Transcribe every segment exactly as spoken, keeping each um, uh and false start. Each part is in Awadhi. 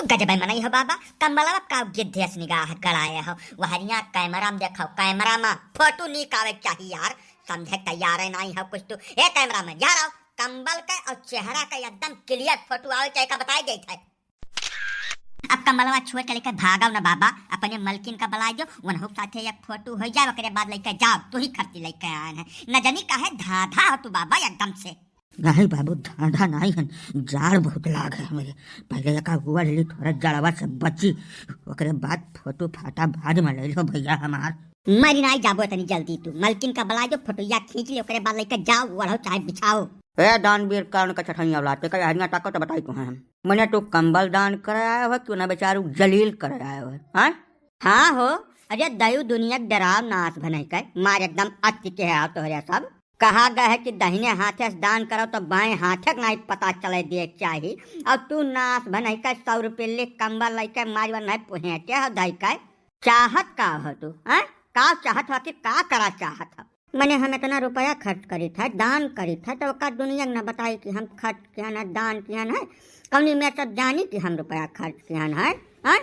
गजबै मनई हो बाबा, कंबलवा का गिद्धे अस निगाह गड़ाए हो। वहरिया कैमरा में देखो, कैमरा में फोटो नीक आवे के चाही यार, समझे के तैयार है नाई हो कुछ तू। ए कैमरा मैन, यहाँ आओ, कंबल के और चेहरा के एकदम clear फोटो आवे के चाही, का बताई देत है। अब कंबलवा छोड़ के लेके भागो ना बाबा, अपने मलकिन का बुलाए दो, उनहु के साथे एक फोटो हो जाए, ओकरे बाद लेके जाओ, तू ही खर्ची लेके आए हैं। न जानी काहे धाधा हो तू बाबा एकदम से। नहीं बाबू, धाधा नहीं हन, जाड़ बहुत लाग है हमरे। पहले एका ओढ़ ली, थोड़ा जड़वा से बची, ओकरे बाद फोटो फाटा बाद में ले लो भैया हमार। मरी नाई जाबो इतनी जल्दी तू, मलकिन का बुलाए दो, फोटोया खींच ले, ओकरे बाद लेके जाओ, ओढ़ो चाहे बिछाओ। ए दानवीर कर्ण का छठई औलाद, तेका हरिया ताको तो बताई तू हम। मने तू कंबल दान करे आए हो कि उन्हें बेचारू जलील करे आए हो, हाँ? हाँ हो, अरे दयू दुनिया के डराव नाश भनई के, मार एकदम अति के है तोहरे सब। कहा गए है कि दहिने हाथे से दान करो तो बाएं हाथे के नाई पता चले दिए के चाही। और तू नाश भनई के सौ रुपये ले कंबल लेके मार वन है पुहेटे हो धई के। चाहत का हो तू, हैं? का चाहत हो, आखिर का करा चाहत हो? मने हम इतना रुपया खर्च करित है, दान करित है, तो ओका दुनिया के न बताई कि हम खर्च किहन है, दान किहन है। कौनी में सब जानी कि हम रुपया खर्च किहन है, हैं?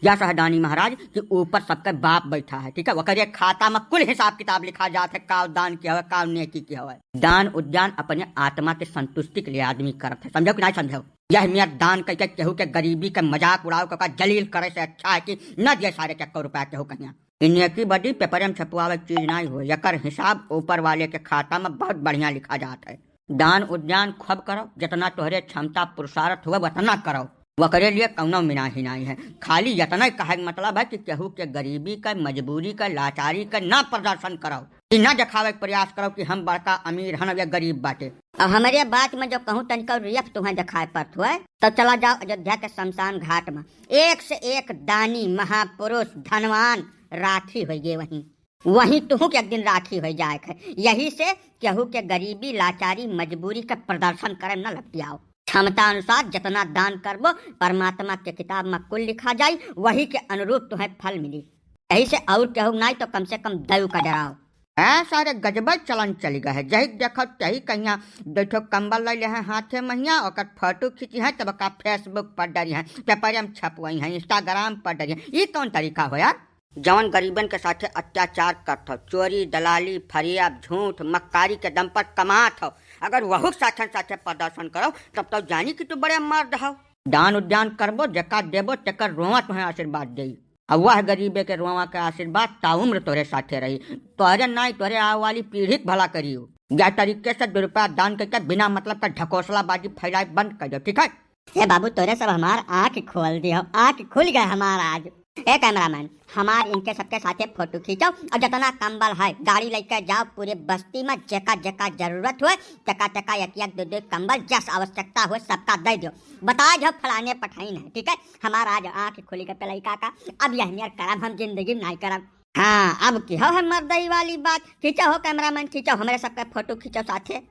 या सहदानी महाराज कि ऊपर सबके बाप बैठा है, ठीक है, ओकरे खाता में कुल हिसाब किताब लिखा जात है, काव दान किया हुआ, काव नेकी किया हुआ। दान उद्यान अपने आत्मा के संतुष्टि के लिए आदमी करत है, समझो कि नहीं समझो? यह मेर दान कइके केहू के गरीबी के मजाक उड़ाव के ओका जलील करे से अच्छा है कि न दिए सारे के एको रुपया केहू कहिया। इ नेकी बदी पेपरे में छपवावे के चीज नाई हो, एकर हिसाब ऊपर वाले के खाता में बहुत बढ़िया लिखा जात है। दान उद्यान खूब करो, जितना तोहरे क्षमता पुरुषार्थ हुए उतना करो, ओकरे लिए कौनो मिनाही नाई है। खाली इतना ही कहे के मतलब है कि केहू के गरीबी का, मजबूरी का, लाचारी का ना प्रदर्शन करो, कि ना दिखावे के प्रयास करो कि हम बड़का अमीर हन या गरीब बाटे। अब हमरे बात में जो कहूँ तनिको रियफ तुम्हें दिखाए पड़त हुए, तो चला जाओ अयोध्या के शमशान घाट में, एक से एक दानी महापुरुष धनवान राखी होइगे वहीं। वहीं तुहू के एक दिन राखी हो जाए है। यही से केहू के गरीबी, लाचारी, मजबूरी के प्रदर्शन करे न लपटियाओ। क्षमता अनुसार जितना दान करबो, परमात्मा के किताब में कुल लिखा जाई, वही के अनुरूप तुम्हें फल मिली। यही से और केहू नाई तो कम से कम दयू का डराओ। हैं सारे गजबे चलन चली गए है, जही देखो तही कहिया दो ठो कंबल ले ले हैं हाथे महिया, ओकर फोटो खींची हैं, तब का Facebook पर डरी हैं, पेपरे में छपवाई हैं, Instagram पर डरी हैं। ई कौन तरीका हो यार? जवन गरीबन के साथे अत्याचार करत हो, चोरी, दलाली, फरेब, झूठ, मक्कारी के दम पर कमात हो, अगर वहू के साथे साथे प्रदर्शन करो, तब तो जानी कि तू बड़े मर्द हो। दान उद्यान करबो, जेका देबो, तेकर रोवा तुम्हें आशीर्वाद देई। और वह गरीबे के रोवा के आशीर्वाद ताउम्र तोरे साथे रही। तोरे नाई, तोरे आवे वाली पीढ़ी के भला करियो। या तरीके से दो रुपया दान करके बिना मतलब का ढकोसलाबाजी फैलाए बंद कर दो, ठीक है? हे बाबू, तोरे सब हमार आँख खोल दियो, आँख खुल गए हमार आज। ए कैमरामैन, हमार इनके सबके साथे फोटो खींचो और जितना कंबल है गाड़ी लेके जाओ पूरे बस्ती में, जेका जेका जरूरत हुए तेका तेका एक एक दो दो कंबल जस आवश्यकता हुए सबका दे दो। बता दो फलाने पठाइन है, ठीक है? हमार आज आँख खुल गए पे लइका का, अब यह मेर करब हम जिंदगी में नाई करब। हाँ, अब की हो है मर्दई वाली बात। खींचो हो कैमरामैन, खींचो, हमरे सबके फोटो खींचो साथे।